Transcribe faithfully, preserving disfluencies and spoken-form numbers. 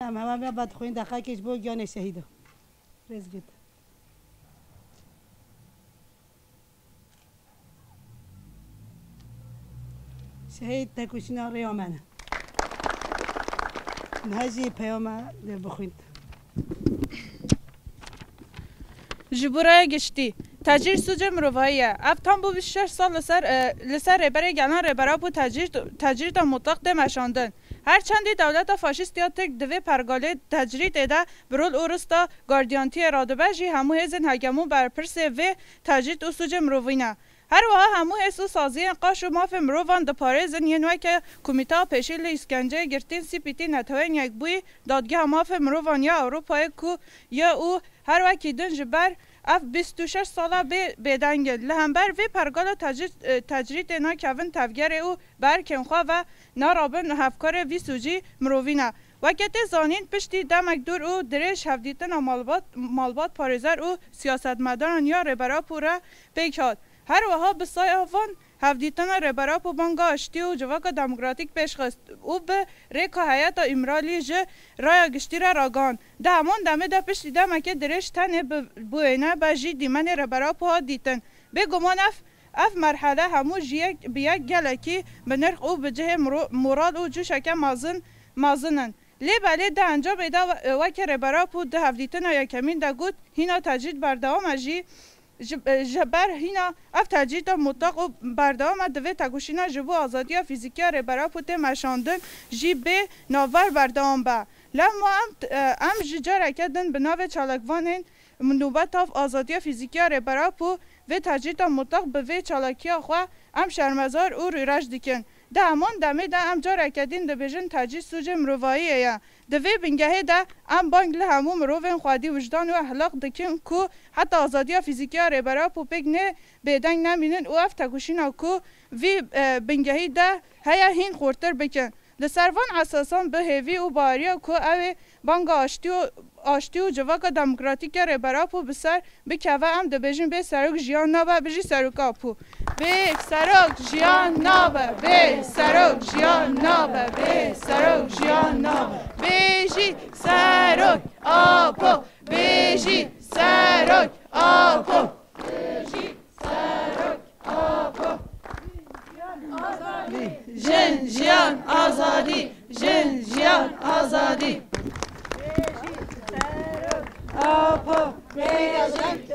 Em hemen ve vedixwîn deqekê ji bo giyanê şehîdo. Rêz bît. Şehîd tekoşîna rêya me ne. Niha jî peyama lê bixwîn. Ji bo raya giştî, tecrîd sûcê mirovahî ye. Ev tam bû bîst û şeş sal li ser, e, li ser rêberê gelan Rêber Apo tecrîd, tecrîda mutlaq tê meşandin. Her çendî dewleta faşîst ya Tirk di vê pergalê tecrîdê de bi rol û rista gardiyantiyê radibe jî, hemû hêzên hegemon berpirsê vê tecrîd û sûcê mirovî ne. Her wiha hemû hêz û saziyên qaş û mafê mirovan diparêzin, yên weke Komîteya Pêşî li Îşkenceyê Girtîn, C P T, Neteweyên Yekbûyî, Dadgeha Mafê Mirovan ya Ewropayê ku ya û her wekî din ji ber ev bîst û şeş sala bê, bêdeng in. Li hember vê pergala tecrîd, e, tecrîdê nakevin tevgerê û bi erkên xwe ve narabin hevkarê vî sûcî mirovî ne. Weke tê zanîn, piştî demek dûr û dirêj hevdîtina malbat, malbat parêzer û siyasetmedaran ya Rêber Apo re pêk hat. Her wiha bi saya van hevdîtina Rêber Apo banga aştî û civaka demokratîk pêş xist û bi rêka heyeta Îmralî ji raya giştî re ragihand. Di heman demê de piştî demekê dirêj tenê bi, bi wêne be jî dîmenê Rêber Apo hat dîtin. Bêguman ev, ev merhele hemû ji yek, bi yek gelekî bi nirx û bi cihê mro-, moral û cûşeke mezin, mezin in. Lê belê di encamê de we-, weke Rêber Apo di hevdîtina yekemîn de got, hîna tecrîd berdewam e jî, ji, ji ber hîna ev tecrîda mutlaq û berdewam e, divê tekoşîna ji bo azadiya fîzîkî ya Rêber Apo tê meşandin jî bê navber berdewam be. Lewma em, em ji careke din bi navê çalakvanên Nûbeta Azadiya Fîzîkî ya Rêber Apo vê tecrîda mutlaq bi vê çalakiya xwe em şermezar û rûreş dikin. Di heman demê de em careke din dibêjin tecrîd sûcê mirovahiyê ye. Di vê bingehê de em bang li hemû mirovên xwedî wijdan û ehlaq dikin ku heta azadiya fîzîkî ya Rêber Apo pêk nê bêdeng nemînin û ev tekoşîna ku vî, e, bingehî de heye hîn xurtir bikin. Li ser van esasan bi hêvî û baweriya ku ew ê banga aştî û, aştî û civaka demokratîk ya Rêber Apo bi ser bikeve, em dibêjin bê serok jiyan nabe, bijî serok Apo. Bê serok jiyan nabe, bê serok jiyan nabe, bê serok jiyan nabe. Bêjî serok Apo, bêjî serok Apo. Bêjî serok Apo. Jin, jiyan, azadî. Jin, jiyan, azadî. Apo. Bêjî